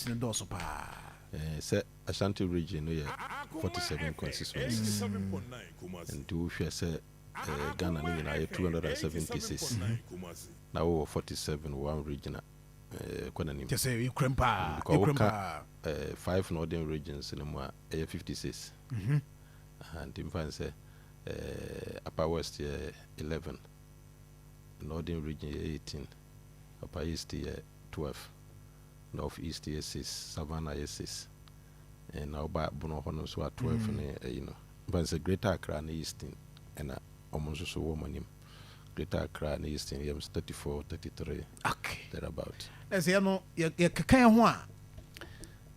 No dɔɔso paa. Sɛ Ashanti Region no yɛ 47 constituencies, nti wohwɛ sɛ Ghana no nyinaa yɛ 276 na wowɔ 47 one region a, kɔ n'anim. Kyɛ sɛ yɛkuram paa. Because yɛkuram woka paa. Five northern regions no mu a, ɛyɛ 56. Aha, nti mfa n sɛ Upper West yɛ 11, Northern Region yɛ 18, Upper East yɛ 12, North East yɛ 6, Savannah yɛ 6, na woba Bono hɔ no nso a, 12 ne ɛyi no. Mfa n sɛ Greater Accra ne Eastern, ɛna ɔmo nso so wɔ mo anim. Greater Accra ne Eastern yɛ 34, 33, thereabout. Na sɛ yɛno yɛkeka yɛn ho a,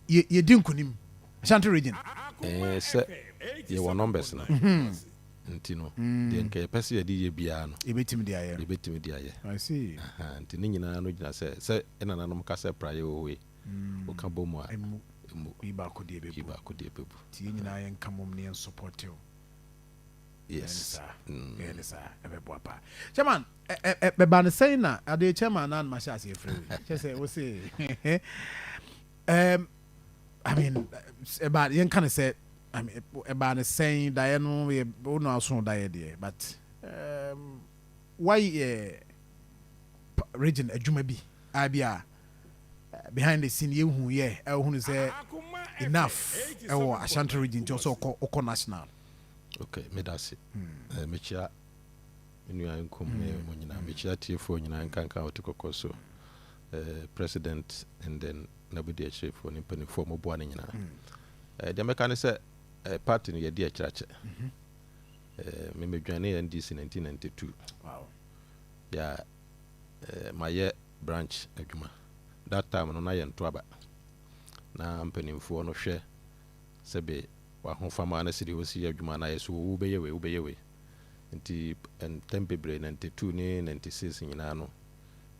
yɛdi nkonim Ashanti Region. Sɛ yɛwɔ numbers no nti no deɛ, nka yɛpɛ sɛ yɛde yɛ biara no, yɛbɛtumi de ayɛ. Yɛbɛtumi de ayɛ. I see. Aha, nti ne nyinaa no gyina sɛ ɛnananom ka sɛ praeɛ wɔ hɔ yi, woka bɔ mu a, ɛmu ɛmu yi baako deɛ yi bɛbu. Baako deɛ bɛbu. Nti yɛn nyinaa yɛnka mom ne yɛn support o. Yes. Ɛyɛ ne saa, ɛbɛboa paa. Chairman, bɛba ne sɛn na adeɛ chairman na anoma hyɛ aseɛ frɛ wo kyɛ sɛ wo se I mean, ɛba yɛnka ne sɛ, I mean, ɛba ne sɛn daeɛ no yɛ wo na aso daeɛ deɛ, but wayɛ region adwuma bi a bi a behind the scene yɛhu yɛ ɛwohunu sɛ enough ɛwɔ Ashanti Region, nti ɔsɛ ɔkɔ national. Ok, meda ase. Mekyia me nua Nkom ne mo nyinaa, mekyia tiefoɔ nyinaa, nkanka a wɔte kɔkɔ so, president and then nabodi akyirɛfoɔ ne mpanimfoɔ moboa no nyinaa. Deɛ mɛka ne sɛ party no yɛdi akyirakyɛ. Memedwane NDC 1992. Yɛ mayɛ branch adwuma. That time no na yɛnto aba na mpanimfoɔ no hwɛ sɛbe wahofama no sɛdeɛ wɔsi yɛ adwuma no ayɛ so, wobɛyɛ wei, wobɛyɛ wei. Nti ntɛm bebree, 92 ne 96 nyinaa no,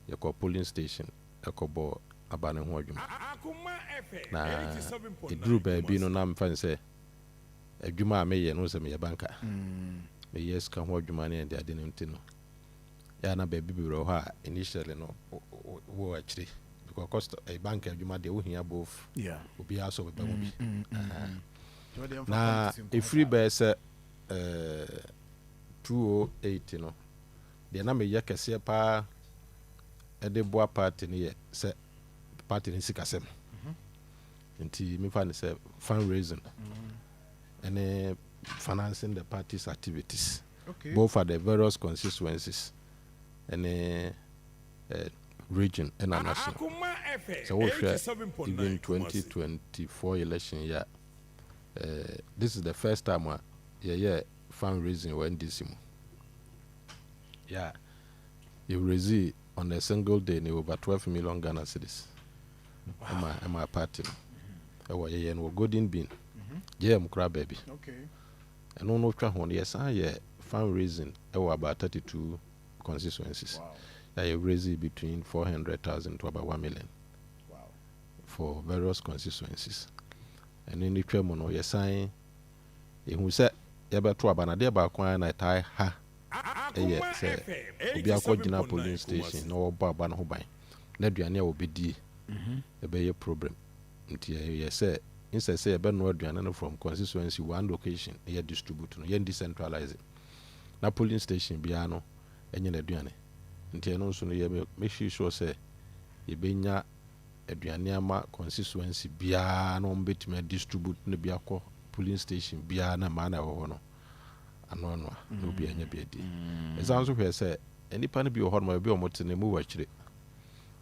yɛkɔ polling station ɛkɔbɔ aba no ho adwuma. Na ɛduru baabi no na mfa n sɛ adwuma a meyɛ no, sɛ meyɛ banker, meyɛ sika ho adwuma ne ɛde ade no, nti no yɛa na baabi bebree wɔ hɔ a initially no wɔ akyire, because cost bank adwuma deɛ, wohia both. Obiara sɛ ɔbɛba mu bi. Na ɛfiri bɛyɛ sɛ 208 no deɛ, na meyɛ kɛseɛ paa ɛde boa party no yɛ sɛ party no sikasɛm. Nti mefa ne sɛ fundraising ɛne financing the party's activities both at the various constituencies ɛne region ɛna national. Sɛ wohwɛ even 2024 election yi a, this is the first time a yɛyɛ fundraising wɔ NDC mu. Yeah, yɛ raise on a single day ne over 12 million Ghana cedis ɛma party no. Ɛwɔ yɛyɛ no wɔ Golden Bean JM koraa baabi. Ɛno no twa ho no, yɛsan yɛ fundraising ɛwɔ about 32 constituencies. Yɛ raise between 400,000 to about 1 million for various constituencies. Ɛno ne twa mu no, yɛsan yɛhu sɛ yɛbɛto aba no, adeɛ baako ara na ɛtae ha ɛyɛ sɛ obi akɔgyina polling station na wɔbɔ aba no ho ban na aduane a wɔbɛdie ɛbɛyɛ problem. Nti yɛyɛ sɛ nsɛ sɛ yɛbɛnoa aduane no from constituency one location na yɛ distribute no, yɛn decentralize na polling station biara no ɛnyɛ n'aduane. Nti ɛno nso no yɛ make sure sɛ yɛbɛnya aduane ama constituency biara na wɔn bɛtumi distribute no bi akɔ polling station biara na mmaa na ɛwɔ hɔ no anoanoa na obi anya bi adi. Ɛsan nso hwɛ sɛ nnipa no bi wɔ hɔ nom a ebi a wɔte no mu wɔ akyire,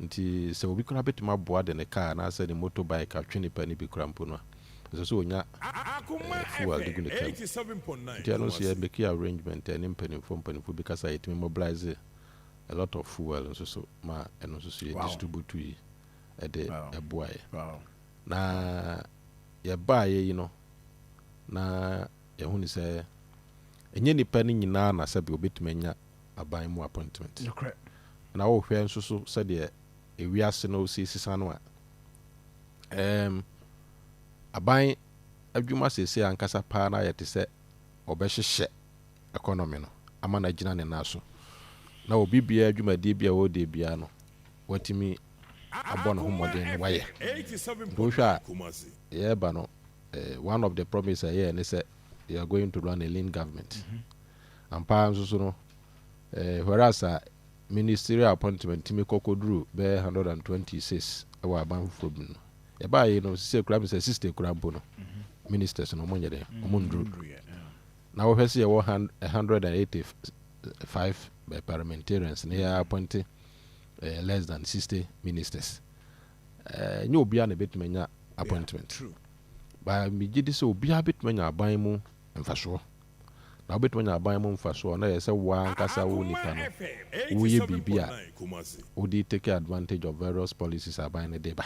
nti sɛ obi koraa bɛtumi aboa de ne car anaasɛ ne motorbike atwe nipa no bi koraa mpo no a, ɛsɛ sɛ onya fuel de gu ne car mu. Nti ɛno nso yɛ make arrangement ɛne mpanimfoɔ bi kasa, yɛtumi mobilize a lot of fuel nso so ma ɛno nso so yɛ distribute yi ɛde ɛboa yɛ. Na yɛbaayɛ yi no na yɛhu ne sɛ ɛnyɛ nipa no nyinaa na sɛbi obɛtumi anya aban mu appointment. Na wohwɛ nso so sɛdeɛ ewiase no si sisa no a, aban adwuma seesei ankasa paa na ayɛ te sɛ ɔbɛhyehyɛ economy no ama no agyina ne nan so na obi biara adwumadie bi a wɔredi biara no watumi Abɔ ne ho mmɔden no wayɛ. Nti wohwɛ a, yɛreba no, one of the promise a yɛyɛ ne sɛ we are going to run a lean government. Ampa nso so no, whereas a ministerial appointment tumi kɔkɔduru bɛyɛ 126 ɛwɔ aban foforɔ bi no, yɛbaa yi no sisɛ kura mi sɛ 60 kura mpo no, ministers no ɔmo nyɛ dɛ ɔmo nduru. Na wɔhwɛ sɛ yɛwɔ 185 parliamentarians na yɛ appoint less than 60 ministers. Nyɛ obiara na ebɛtumi anya appointment. Ba megye di sɛ obiara bɛtumi anya aban mu mfasoɔ, na wobɛtumi anya aban mu mfasoɔ na yɛ sɛ woa ankasa wo nipa no woyɛ biribi a wode take advantage of various policies aban no de ba.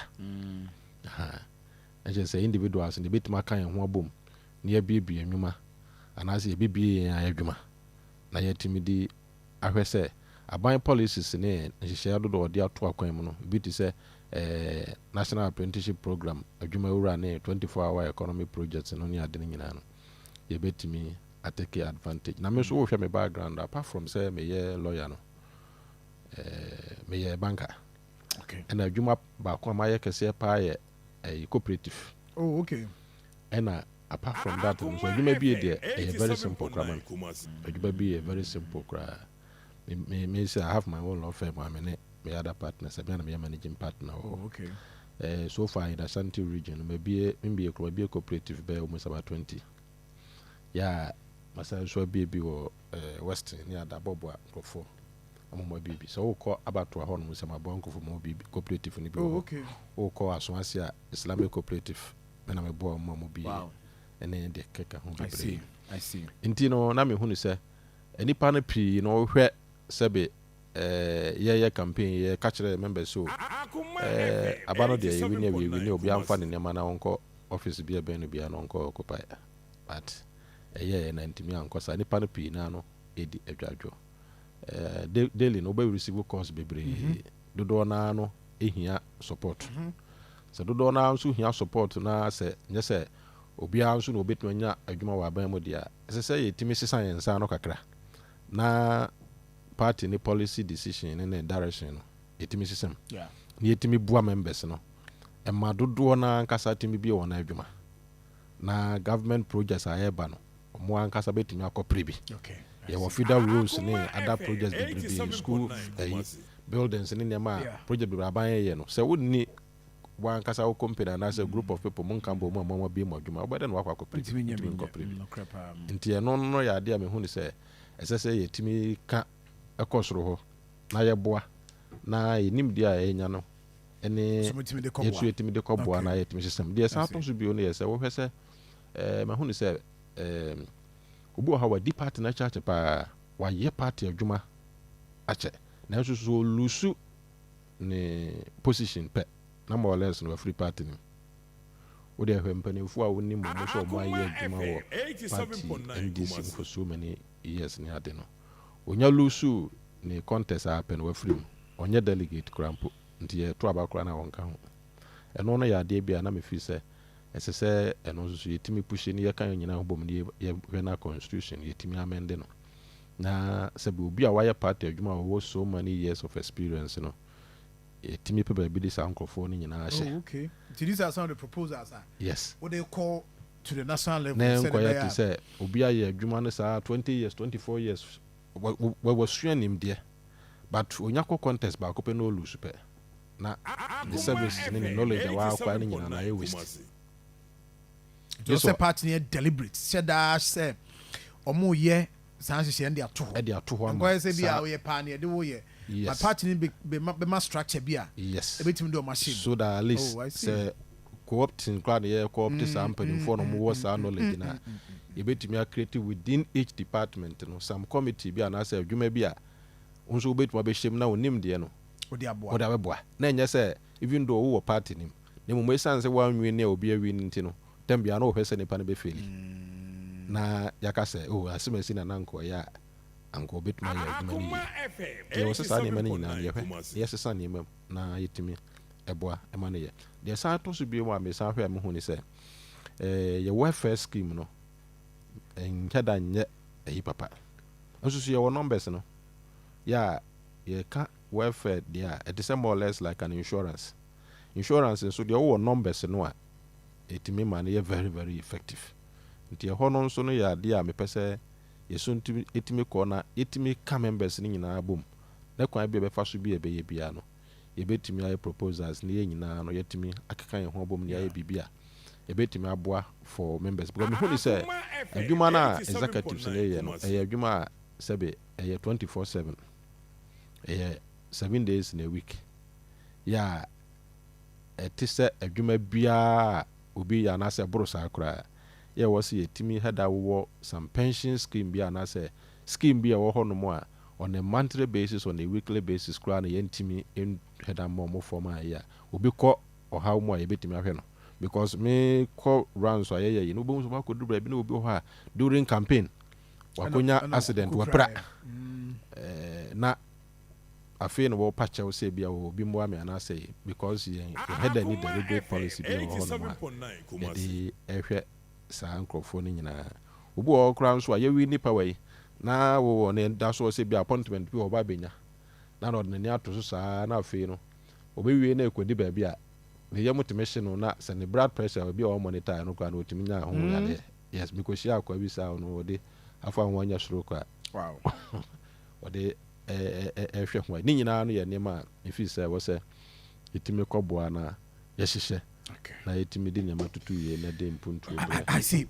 Ɛkyerɛ sɛ individuals no ebɛtumi aka yɛn ho abom na yɛabiebie nnwuma anaasɛ yɛbɛbie yɛn ayɛ adwuma na yɛtumi de ahwɛ sɛ aban policies ne nhyehyɛeɛ dodoɔ ɔde ato akwan mu no ebi te sɛ National Apprenticeship Program, Adwumawura ne 24 Hour Economy project no ne ade no nyinaa no, yɛbɛtumi atake advantage. Na me nso, wohwɛ me background, apart from sɛ meyɛ lawyer no, meyɛ banker. Ɛna adwuma baako a mayɛ kɛseɛ paa yɛ ɛyɛ cooperative. Ɛna apart from that no nso, adwuma bi deɛ ɛyɛ very simple koraa ma me. Adwuma bi yɛ very simple koraa. Me sɛ I have my own law firm a me ne me other partners, ɛbɛn na meyɛ managing partner wɔ hɔ. So far in Ashanti Region no, mabie mbie kuro, mabie cooperative bɛyɛ almost about 20. Yɛ masan nso abie bi wɔ Western ne Adabɔboa nkurɔfoɔ ɔmo mo abie bi. Sɛ wokɔ abatoa hɔ nom sɛ maboa nkurɔfoɔ ma bi cooperative no bi wɔ hɔ. Wokɔ Asoase a, Islamic cooperative ɛna meboa ɔmo a mo bie ɛne deɛ keka ho bebree. See. I see. Nti no, na mehu no sɛ nipa no pii no, wohwɛ sɛbe yɛyɛ campaign, yɛka kyerɛ members so aba no deɛ, yɛwi ne awiawi ne obi amfa ne nneɛma na ɔnkɔ office bi a ɛbɛn no biara na ɔnkɔ occupy, but ɛyɛ na ntumi ankɔ saa. Nipa no pii naa no ɛdi adwadwo. Daily no, wobɛ receive calls bebree. Dodoɔ naa no ɛhia support. Sɛ dodoɔ naa nso hia support na sɛ nyɛ sɛ obiara nso na obɛtumi anya adwuma wɔ aban mu deɛ a, ɛsɛ sɛ yɛtumi sesa yɛn nsa no kakra na party ne policy decision ne direction no yɛtumi sesam na yɛtumi boa members no ɛma dodoɔ no ankasa tumi bie wɔn adwuma na government projects a yɛba no, ɔmo ankasa bɛtumi akɔpere bi. Yɛwɔ feeder roads ne other projects bebrebe, school ɛyi buildings ne nneɛma a project bebree aban yɛyɛ no, sɛ wonni wankasa wo company anaasɛ group of people mo nka bɔ mu a mo abie mu adwuma, wobɛdɛ na wakɔ akɔpere bi. Ntumi nyɛ ntumi bi nyɛ. Nkɔpere bi. Nokorɛ paa. Nti ɛno no yɛ adeɛ a mehu ne sɛ ɛsɛ sɛ yɛtumi ka ɛkɔ soro hɔ na yɛboa na yɛnim deɛ a yɛnya no ɛne So motumi de yɛtu kɔboa. Yɛtumi de kɔboa na yɛtumi system deɛ san tɔ so bio no yɛ sɛ wohwɛ sɛ mahu ne sɛ obi wɔ ha, wadi party no akyɛ akyɛ paa, wayɛ party adwuma akyɛ, nanso so ɔlose ne position pɛ na more or less no wafiri party no mu. Wode hwɛ mpanimfoɔ a wonim ɔmo sɛ ɔmo ayɛ adwuma wɔ party NDC mu for so many years ne ade no, onya lose ne contest a pɛ no, wafiri mu, ɔnyɛ delegate koraa mpo. Nti yɛto aba koraa na wɔnka ho. Ɛno no yɛ adeɛ bi a na mefiri sɛ ɛsɛ sɛ ɛno nso so yɛtumi push ne yɛka yɛn nyinaa ho bɔ mu ne yɛhwɛ na constitution yɛtumi amend no na sɛbi obi a wayɛ party adwuma a wɔwɔ so many years of experience no, yɛtumi pɛ baabi de saa nkurɔfoɔ no nyinaa hyɛ. Oh, okay. So these are some of the proposals. Ah. Yes. What they call to the national level. Na sɛdeɛ nkɔyɛ ɛbɛyɛ te sɛ obi ayɛ adwuma no saa 20 years, 24 years, wasua nimdeɛ, but onya kɔ contest baako pɛ na ɔlose pɛ na ne services ne ne knowledge a waakwa no nyinaa na ayɛ waste. Nti sɛ party no yɛ deliberate hyɛ daa sɛ ɔmo yɛ saa nhyehyɛ no de ato hɔ. Ɛde ato hɔ ama nkɔyɛ sɛ bi a woyɛ paa ne yɛde woyɛ, but party no bɛma structure bi a ebɛtumi de ɔmo ahyɛ mu. So that at least Oh, I see. sɛ co-opting koraa ne yɛ co-opt saa mpanimfoɔ no, ɔmowɔ saa knowledge no a, yɛbɛtumi acreate within each department no some committee bi anaasɛ adwuma bi a wo nso wobɛtumi abɛhyɛ mu na wonim deɛ no wode aboa. Wode abɛboa na ɛnyɛ sɛ even though wowɔ party nim na mmom ɛsiane sɛ woanwie ne a obi awie no nti no, tam bia na wɔhwɛ sɛ nipa no bɛfail na yɛaka sɛ, oh, asɛm asi na na nkɔyɛ a anka wɔbɛtumi ayɛ adwuma no yie. Nti ɛwɔ sɛ saa nneɛma no nyinaa no yɛhwɛ na yɛsesa nneɛma mu na yɛtumi ɛboa ɛma no yɛ deɛ. San tɔ so bio mu a mesan hwɛ a mehu ne sɛ yɛ welfare scheme no nkyɛ da nyɛ ɛyi papa nso so yɛwɔ numbers no yɛ a yɛka welfare deɛ a ɛte sɛ more or less like an insurance. Insurance nso deɛ, wowɔ numbers no a, ɛtumi ma no yɛ very very effective. Nti ɛhɔ no nso no yɛ adeɛ a mepɛ sɛ yɛso ntumi ɛtumi kɔ na yɛtumi ka members no nyinaa bom, na kwan bi a bɛfa so bi a ɛbɛyɛ biara no, yɛbɛtumi ayɛ proposals na yɛn nyinaa no yɛtumi akeka yɛn ho abom na yɛayɛ biribi a yɛbɛtumi aboa for members, because mehu ne sɛ adwuma no a executives no yɛ no, ɛyɛ adwuma a sɛbe ɛyɛ 24/7, ɛyɛ 7 days in a week. Yɛ a ɛte sɛ adwuma biara a obi yɛ anaasɛ ɛboro saa koraa. Yɛ wɔ sɛ yɛtumi hɛda wowɔ some pension scheme bi anaasɛ scheme bi a ɛwɔ hɔ nom a on a monthly basis, on a weekly basis koraa na yɛntumi hɛda ma ɔmo fam a yɛ a obi kɔ ɔhaw mu a yɛbɛtumi ahwɛ no, because me kɔ rounds a yɛyɛ yi no, wobɛhu sɛ wakɔduru baabi na obi wɔ hɔ a during campaign wakonya accident, wapra. Na afei na wɔpa kyɛw sɛ bi a wɔ obi mmoa me anaasɛ yi, because yɛn yɛhɛda ni deliberate policy bi wɔ hɔ nom a yɛde ɛhwɛ saa nkurɔfoɔ no nyinaa. Obi wɔ hɔ koraa nso a yɛwi nipa wɔ yi na wɔwɔ ne da so sɛ bi appointment bi wɔ ɔba abɛnya na ɔde n'ani ato so saa, na afei no ɔbɛwie na ɛkɔdi baabi a ne yam tumi hye no, na sɛ ne blood pressure obi a ɔwɔ monitor no koraa na ɔtumi nya ho yadeɛ. Yes, mekɔhyia akɔa bi saa no, wɔde afa ho anya stroke a wɔde ɛhwɛ ho. Ne nyinaa no yɛ nneɛma a ɛfiri sɛ ɛwɔ sɛ yɛtumi kɔboa na yɛhyehyɛ na yɛtumi de nneɛma tutu yie na de mpuntuo. I see.